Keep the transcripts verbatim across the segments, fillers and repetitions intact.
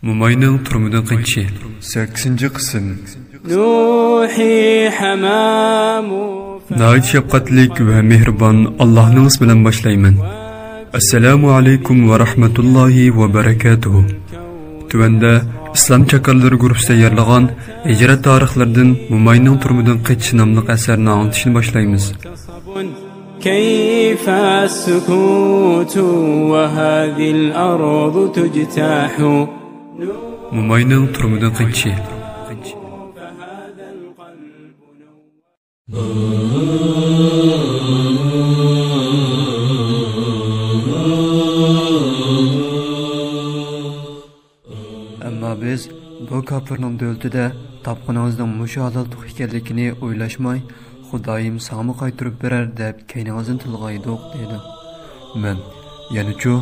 موماينىڭ تۈرمىدىن قېچىشى. سەككىزىنچى قىسىم. نوحي حمام. ناھايىتى شەپقەتلىك ۋە مېھرىبان ئاللاھنىڭ ئىسمى بىلەن باشلايمەن. ئەسسالامۇ ئەلەيكۇم ۋە رەھمەتۇللاھى ۋە بەرەكاتۇھۇ. تۆۋەندە ئىسلام چاكارلىرى گۇرۇپپىسى تەييارلىغان ھىجرەت تارىخلىرىدىن موماينىڭ تۈرمىدىن قېچىشى ناملىق ئەسەرنى ئاڭلىتىشنى باشلايمىز. كيف السكوت وهذه الأرض تجتاح. موماينىڭ تۈرمىدىن قېچىشى. ئەمما بىز بۇ كاپىرنىڭ دۆلىتىدە تاپقىنىڭىزنىڭ مۇشۇ ھالال تۇغ ئىكەنلىكىنى ئويلاشماي، خۇدايىم ساڭىمۇ قايتۇرۇپ بېرەر دەپ كەينىڭىزدىن تىلغايدۇق، دېدى. مەن، يەنىچۇ،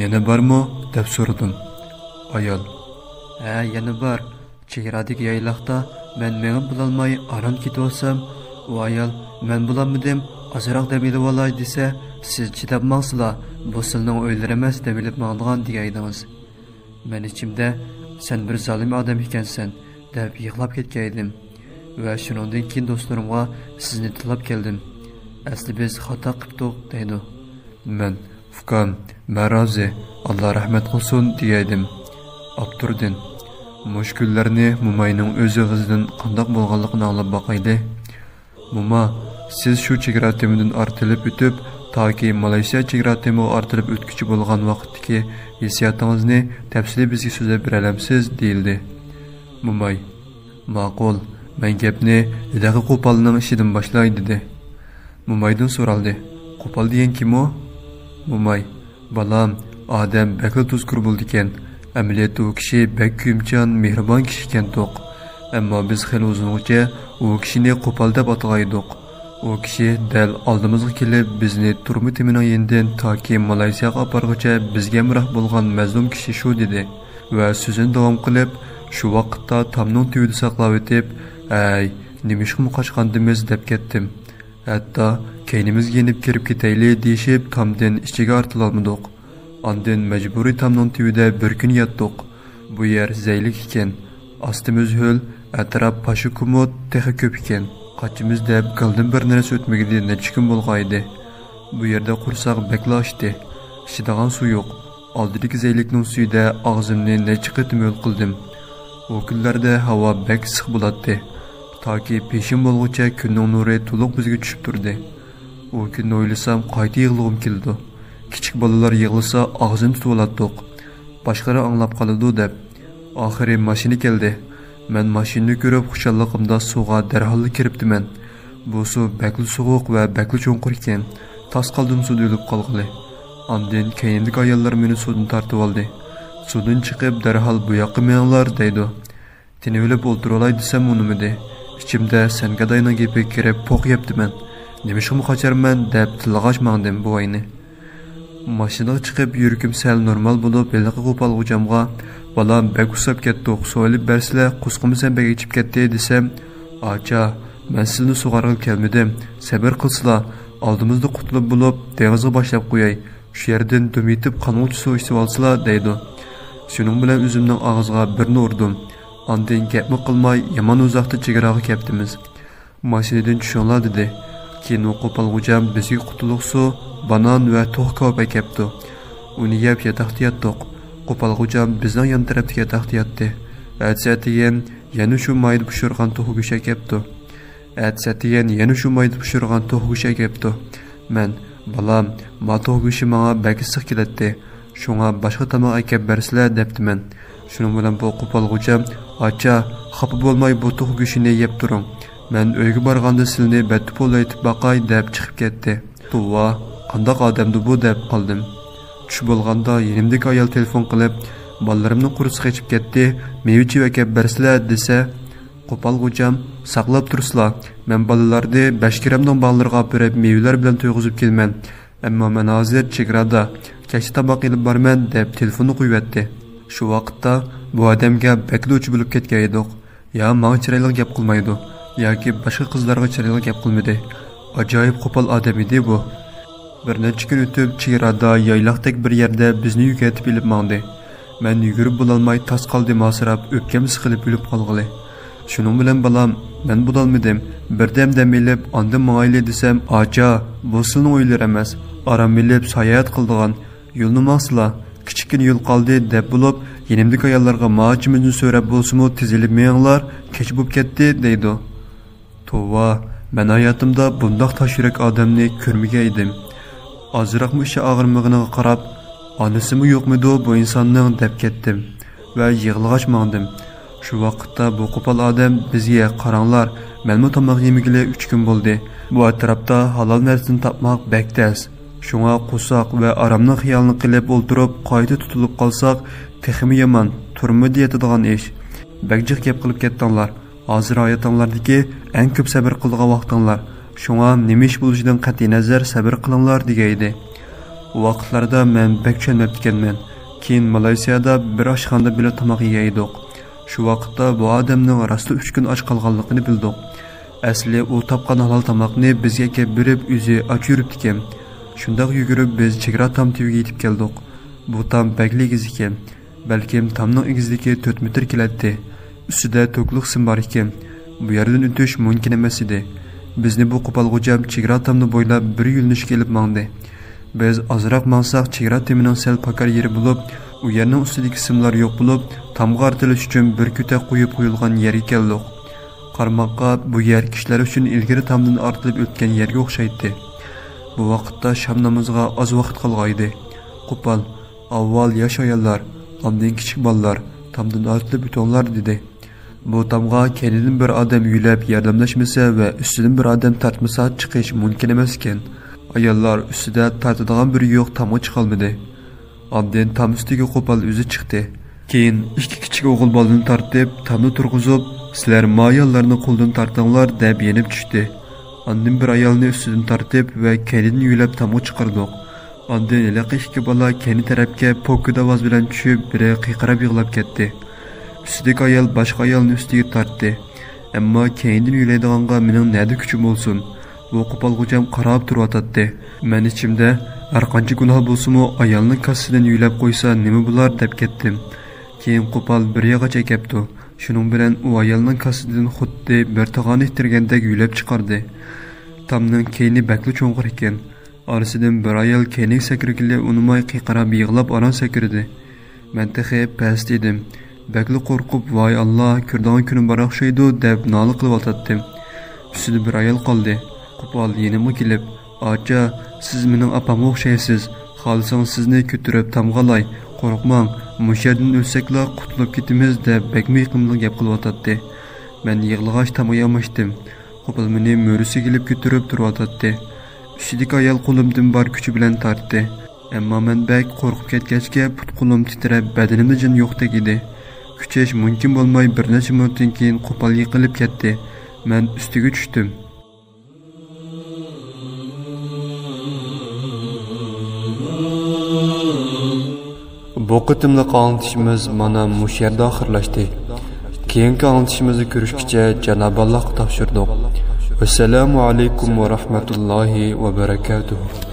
يەنە بارمۇ؟ دەپ سورىدىم. ئايال، ھە، يەنە بار. چېگرادىكى يايلاقتا مەن مېڭىپ بولالماي ئاران كېتىۋالسام، ئۇ ئايال، مەن بولالمىدىم، ئازراق دەم ئېلىۋالاي دېسە، سىز چىداپ ماڭسىلا، بۇ سىلىنىڭ ئۆيلىرى ئەمەس، دەم ئېلىپ ماڭىدىغان دېگەيدىڭىز. مەن ئىچىمدە، سەن بىر زالىم ئادەم ئىكەنسەن، دەپ يىغلاپ كەتكەيدىم. ۋە شۇنىڭدىن كېيىن دوستلىرىمغا سىزنى تىللاپ كەلدىم. ئەسلى بىز خاتا قىپتۇق، دەيدۇ. مەن، ئۇكام، مەن رازى، ئاللا رەھمەت قىلسۇن، دېگەيدىم. ئابدۇردىن، مۇشۇ كۈنلەرنى موماينىڭ ئۆز ئېغىزىدىن قانداق بولغانلىقىنى ئاڭلاپ باقايلى. موما، سىز شۇ چېگرا تېمىدىن ئارتىلىپ ئۆتۈپ، تاكى مالايسىيا چېگرا تېمىغا ئارتىلىپ ئۆتكۈچى بولغان ۋاقىتتىكى ھېسسىياتىڭىزنى تەپسىلىي بىزگە سۆزلەپ بېرەلەمسىز؟ دېيىلدى. موماي، ماقۇل، مەن گەپنى ھېلىقى قوپالنىڭ ئىشىدىن باشلاي، دېدى. مومايدىن سورالدى، قوپال دېگەن كىم ئۇ؟ موماي، بالام، ئادەم بەكلا تۇزكور بولىدىكەن. ئەمەلىيەتتە ئۇ كىشى بەك كۆيۈمچان، مېھرىبان كىشى ئىكەنتۇق. ئەمما بىز خېلى ئۇزۇنغىچە ئۇ كىشىنى قوپال دەپ ئاتىغايدۇق. ئۇ كىشى دەل ئالدىمىزغا كېلىپ، بىزنى تۈرمە تېمىنىڭ يېنىدىن تاكى مالايسىياغا ئاپارغۇچە بىزگە ھەمراھ بولغان مەزلۇم كىشى شۇ، دېدى ۋە سۆزىنى داۋام قىلىپ، شۇ ۋاقىتتا تامنىڭ تۈۋىدە ساقلاۋېتىپ، ھەي، نېمىشقىمۇ قاچقاندىمىز دەپ كەتتىم. ھەتتا كەينىمىزگە يېنىپ كىرىپ كېتەيلى دېيىشىپ، تامدىن ئىچىگە ئارتىلالمىدۇق. ئاندىن مەجبۇرىي تامنىڭ تۈۋىدە بىر كۈن ياتتۇق. بۇ يەر زەيلىك ئىكەن. ئاستىمىز ھۆل، ئەتراپ پاشا كۇمۇت تېخى كۆپ ئىكەن. قاچىمىز دەپ گالدىن بىر نەرسە ئۆتمىگىلى نەچچە كۈن بولغانىدى. بۇ يەردە قورساق بەكلا ئاچتى. ئىچىدىغان سۇ يوق. ئالدىدىكى زەيلىكنىڭ سۈيىدە ئاغزىمنى نەچچە قېتىم ھۆل قىلدىم. ئۇ كۈنلەردە ھاۋا بەك ئىسسىق بولاتتى. تاكى پېشىن بولغۇچە كۈننىڭ نۇرى تولۇق بىزگە چۈشۈپ تۇردى. ئۇ كۈننى ئويلىسام، قايتا يىغلىغۇم كېلىدۇ. كىچىك بالىلار يىغلىسا، ئاغزىنى تۇتۇۋالاتتۇق. باشقىلار ئاڭلاپ قالىدۇ دەپ. ئاخىرى ماشىنا كەلدى. مەن ماشىنىنى كۆرۈپ، خۇشاللىقىمدا سۇغا دەرھاللا كىرىپتىمەن. بۇ سۇ بەكلا سوغۇق ۋە بەكلا چوڭقۇر ئىكەن. تاس قالدىم سۇدا ئۆلۈپ قالغىلى. ئاندىن كەينىمدىكى ئاياللار مېنى سۇدىن تارتىۋالدى. سۇدىن چىقىپ، دەرھال بۇ ياققا مېڭىڭلار، دەيدۇ. تىنىۋېلىپ ئولتۇرۇۋالاي دېسەم ئۇنىمىدى. ئىچىمدە سەنگەداينىڭ گېپىگە كىرىپ پوق يەپتىمەن. نېمىشقىمۇ قاچارمەن دەپ تىللىغاچ ماڭدىم بوۋاينى. ماشىنىغا چىقىپ يۈرىكىم سەل نورمال بولۇپ ھېلىقى قوپالغۇچامغا، بالام بەك ئۇسساپ كەتتۇق، سۇ ئېلىپ بەرسىلە، قۇسقىمۇ سەن بەك ئېچىپ كەتتى دېسەم، ئاچا، مەن سىلىنى سۇغارغىلى كەلمىدىم، سەبرى قىلسىلا، ئالدىمىزدا قۇتۇلۇپ بولۇپ دېڭىزغا باشلاپ قوياي، شۇ يەردىن دۈم يېتىپ قانغۇچە سۇ ئىچىۋالسىلا دەيدۇ. شۇنىڭ بىلەن ئۆزۈمنىڭ ئاغزىغا بىرنى ئۇردۇم. ئاندىن گەپمۇ قىلماي يامان ئۇزاقتا چېگراغا كەپتىمىز. ماشىنىدىن چۈشۈڭلار دېدى. كېيىن ئۇ قوپالغۇچام بىزگە قۇتۇلۇق سۇ، بانان ۋە توخۇ كاۋاپ ئەكەپتۇ. ئۇنى يەپ ياتاقتا ياتتۇق. قوپالغۇچام بىزنىڭ يان تەرەپتىكى ياتاقتا ياتتى. ئەتىسى ئەتىگەن يەنە شۇ مايدا پىشۇرغان توخۇ گۆشى ئەكەپتۇ. ئەتىسى ئەتىگەن يەنە شۇ مايدا پىشۇرغان توخۇ گۆشى ئەكەپتۇ. مەن، بالام، ما توخۇ گۆشى ماڭا بەك ئىسسىق كېلەتتى. شۇڭا باشقا تاماق ئەكەپ بەرسىلە دەپتىمەن. شۇنىڭ بىلەن بۇ قوپالغۇچام، ئاچا، خاپا بولماي بۇ توخۇ گۆشىنى يەپ تۇرۇڭ. مەن ئۆيگە بارغاندا سىلىنى بەتتۇپۇل ئېيتىپ باقاي دەپ چىقىپ كەتتى. توۋا، قانداق ئادەمدۇ بۇ دەپ قالدىم. چۈش بولغاندا يېنىمدىكى ئايال تېلېفون قىلىپ، بالىلىرىمنىڭ قورسىقى ئېچىپ كەتتى، مېۋە چېۋە ئەكەپ بەرسىلە دېسە، قوپالغۇچام، ساقلاپ تۇرسىلا، مەن بالىلارنى بەشكىرەمنىڭ باغلىرىغا ئاپىرىپ مېۋىلەر بىلەن تويغۇزۇپ كېلىمەن. ئەمما مەن ھازىر چېگرادا، كەچتە تاماق ئېلىپ بارىمەن دەپ تېلېفوننى قويۇۋەتتى. شۇ ۋاقىتتا بۇ ئادەمگە بەكلا ئوچى بولۇپ كەتكەن ئىدۇق. يا ماڭا چىرايلىق گەپ قىلمايدۇ، ياكى باشقا قىزلارغا چىرايلىق گەپ قىلمىدى. ئاجايىپ قوپال ئادەم ئىدى بۇ. بىر نەچچە كۈن ئۆتۈپ، چېگرادا يايلاقتەك بىر يەردە بىزنى يۆگەتىپ ئېلىپ ماڭدى. مەن يۈگۈرۈپ بولالماي تاس قالدىم ھاسىراپ، ئۆپكەم سىقىلىپ ئۆلۈپ قالغىلى. شۇنىڭ بىلەن بالام، مەن بولالمىدىم. بىردەم دەم ئېلىپ، ئاندىن ماڭايلى دېسەم، ئاچا، بۇ سىلىنىڭ ئۆيلىرى ئەمەس، ئارام ئېلىپ ساياھەت قىلىدىغان، يولنى ماڭسىلا، كىچىككىنە يول قالدى دەپ بولۇپ، يېنىمدىكى ئاياللارغا ماچىمىزنى سۆرەپ بولسىمۇ تېزىلىپ مېڭىڭلار، كەچ بولۇپ كەتتى دەيدۇ. توۋا، مەن ھاياتىمدا بۇنداق تاش يۈرەك ئادەمنى كۆرمىگەن ئىدىم. ئازراقمۇ ئىچى ئاغرىمىغىنىغا قاراپ، ئانىسىمۇ يوقمىدۇ بۇ ئىنساننىڭ دەپ كەتتىم ۋە يىغلىغاچ ماڭدىم. شۇ ۋاقىتتا بۇ قوپال ئادەم بىزگە، قاراڭلار، مەنمۇ تاماق يېمىگىلى ئۈچ كۈن بولدى. بۇ ئەتراپتا ھالال نەرسىنى تاپماق بەك تەس. شۇڭا قورساق ۋە ئارامنىڭ خىيالىنى قىلىپ ئولتۇرۇپ قايتا تۇتۇلۇپ قالساق تېخىمۇ يامان، تۈرمىدە ياتىدىغان ئىش. بەك جىق گەپ قىلىپ كەتتىڭلار. ھازىر ھاياتىڭلاردىكى ئەڭ كۆپ سەۋر قىلىدىغان ۋاقتىڭلار. شۇڭا نېمە ئىش بولۇشىدىن قەتئىينەزەر سەۋر قىلىڭلار دېگەيدى. ئۇ ۋاقىتلاردا مەن بەك چۈشەنمەپتىكەنمەن. كېيىن مالايسىيادا بىر ئاشخانىدا بىللە تاماق يېگەن ئىدۇق. شۇ ۋاقىتتا بۇ ئادەمنىڭ راستلا ئۈچ كۈن ئاچ قالغانلىقىنى بىلدۇق. ئەسلى ئۇ تاپقان ھالال تاماقنى بىزگە ئەكەپ بېرىپ ئۆزى ئاچ يۈرۈپتىكەن. شۇنداق يۈگۈرۈپ بىز چېگرا تام تۈۋىگە يېتىپ كەلدۇق. بۇ تام بەكلا ئېگىز ئىكەن. بەلكىم تامنىڭ ئېگىزلىكى تۆت مېتىر كېلەتتى. ئۈستىدە توكلۇق سىم بار ئىكەن. بۇ يەردىن ئۆتۈش مۇمكىن ئەمەس ئىدى. بىزنى بۇ قوپال غوجام چېگرا تامنى بويلاپ بىر يۆنىلىشكە ئېلىپ ماڭدى. بىز ئازراق ماڭساق چېگرا تېمىنىڭ سەل پاكار يېرى بولۇپ، ئۇ يەرنىڭ ئۈستىدىكى سىملار يوق بولۇپ، تامغا ئارتىلىش ئۈچۈن بىر كۆتەك قويۇپ قويۇلغان يەرگە كەلدۇق. قارىماققا بۇ يەر كىشىلەر ئۈچۈن ئىلگىرى تامدىن ئارتىلىپ ئۆتكەن يەرگە ئوخشايتتى. بۇ ۋاقىتتا شام نامىزىغا ئاز ۋاقىت قالغانىدى. قوپال، ئاۋۋال ياش ئاياللار، ئاندىن كىچىك بالىلار تامدىن ئارتىلىپ ئۆتۈڭلار دېدى. بۇ تامغا كەينىدىن بىر ئادەم يۆلەپ ياردەملەشمىسە ۋە ئۈستىدىن بىر ئادەم تارتمىسا چىقىش مۇمكىن ئەمەس ئىكەن. ئاياللار ئۈستىدە تارتىدىغان بىرى يوق تامغا چىقالمىدى. ئاندىن تام ئۈستىگە قوپال ئۆزى چىقتى. كېيىن ئىككى كىچىك ئوغۇل بالىنى تارتىپ، تامنى تۇرغۇزۇپ، سىلەر ما ئاياللارنى قولىدىن تارتىڭلار دەپ يېنىپ چۈشتى. ئاندىن بىر ئايالنى ئۈستىدىن تارتىپ ۋە كەينىدىن يۆلەپ تامغا چىقاردۇق. ئاندىن ھېلىقى ئىككى بالا كەينى تەرەپكە پوككىدە ئاۋاز بىلەن چۈشۈپ، بىرى قىيقىراپ يىغلاپ كەتتى. ئۈستىدىكى ئايال باشقا ئايالنى ئۈستىگە تارتتى. ئەمما كەينىدىن يۆلەيدىغانغا مېنىڭ نەدە كۈچۈم بولسۇن؟ بۇ قوپال غوجام قاراپ تۇرۇۋاتاتتى. مەن ئىچىمدە، ھەرقانچە گۇناھ بولسىمۇ، ئايالنىڭ كاسىسىدىن يۆلەپ قويسا نېمە بولار دەپ كەتتىم. كېيىن قوپال بىر ياغاچ ئەكەپتۇ. شۇنىڭ بىلەن ئۇ ئايالنىڭ كاسىسىدىن خۇددى بىر تاغارنى ئىتتىرگەندەك يۆلەپ چىقاردى. تامنىڭ كەينى بەكلا چوڭقۇر ئىكەن. ئارىسىدىن بىر ئايال كەينىگە سەكرىگىلى ئۇنىماي قىيقىراپ يىغلاپ ئاران سەكرىدى. مەن تېخى پەستە ئىدىم. بەكلا قورقۇپ، ۋاي ئاللا، كۆرىدىغان كۈنۈم بار ئوخشايدۇ دەپ نالە قىلىۋاتاتتىم. ئۈستىدە بىر ئايال قالدى. قوپال يېنىمغا كېلىپ، ئاچا، سىز مېنىڭ ئاپامغا ئوخشايسىز. خالىساڭ سىزنى كۆتۈرۈپ تامغا ئالاي. قورقماڭ، مۇشۇ يەردىن ئۆلسەكلا قۇتۇلۇپ كېتىمىز دەپ بەكمۇ يېقىملىق گەپ قىلىۋاتاتتى. مەن يىغلىغاچ تامغا ياماشتىم. قوپال مېنى مۈرىسىگە ئېلىپ كۆتۈرۈپ تۇرۇۋاتاتتى. ئۈستىدىكى ئايال قولۇمدىن بار كۈچى بىلەن تارتتى. ئەمما مەن بەك قورقۇپ كەتكەچكە پۇت-قولۇم تىترەپ، بەدىنىمدە جان يوقتەك ئىدى. كۈچەش مۇمكىن بولماي، بىر نەچچە مىنۇتتىن كېيىن قوپال يىقىلىپ كەتتى. مەن ئۈستىگە چۈشتۈم. بۇ قېتىملىق ئاڭلىتىشىمىز مانا مۇشۇ يەردە ئاخىرلاشتى. كېيىنكى ئاڭلىتىشىمىزدا كۆرۈشكىچە جانابى ئاللاھقا تاپشۇردۇق. ۋەسسالامۇ ئەلەيكۇم ۋە رەھمەتۇللاھى ۋە بەرەكاتۇھۇ.